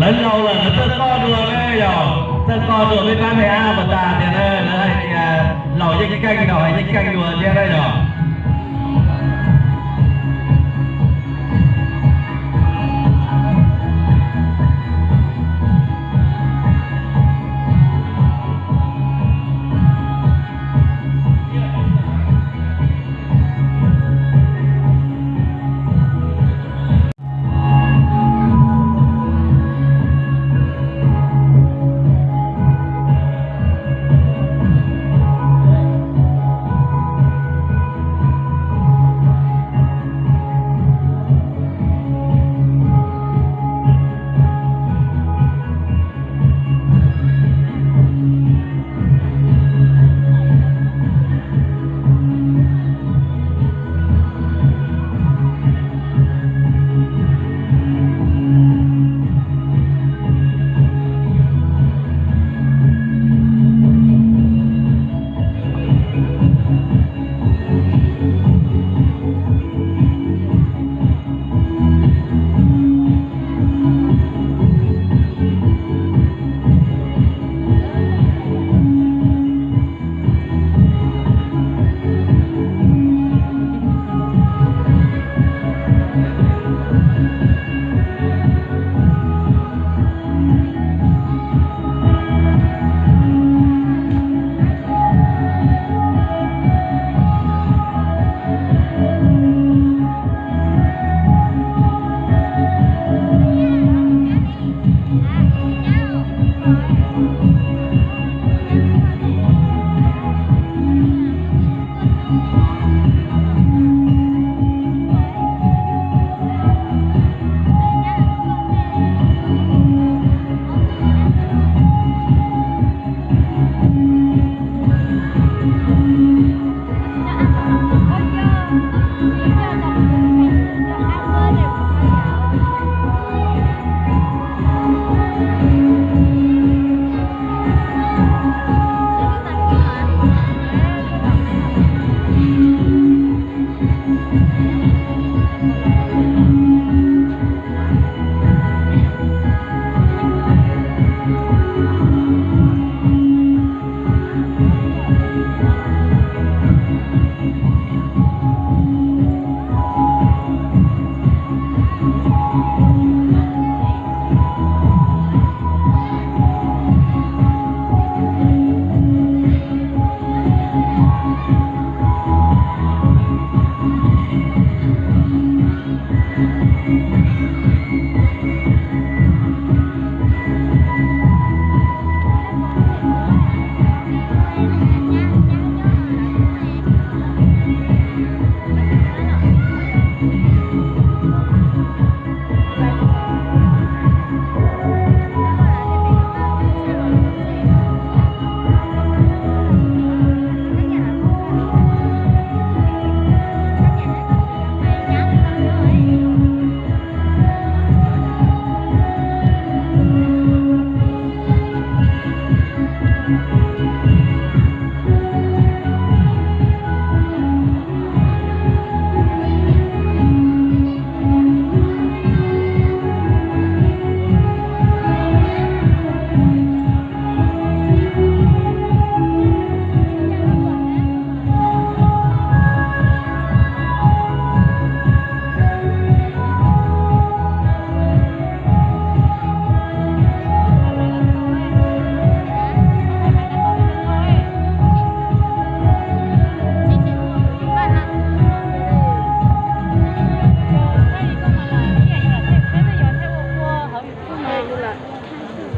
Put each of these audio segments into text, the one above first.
Lawv laus lawm lawv txawj qoj dua na yog, txawj qoj dua peb pab me ab puas tas tias na, lawv hais tias laus yeej keej no yeej keej dua thiab na yog.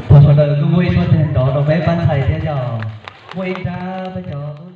Thov sawv daws kuj muaj ib suab teg nrov rau peb pab ntxhais thiab yog muaj ib nrab peb cov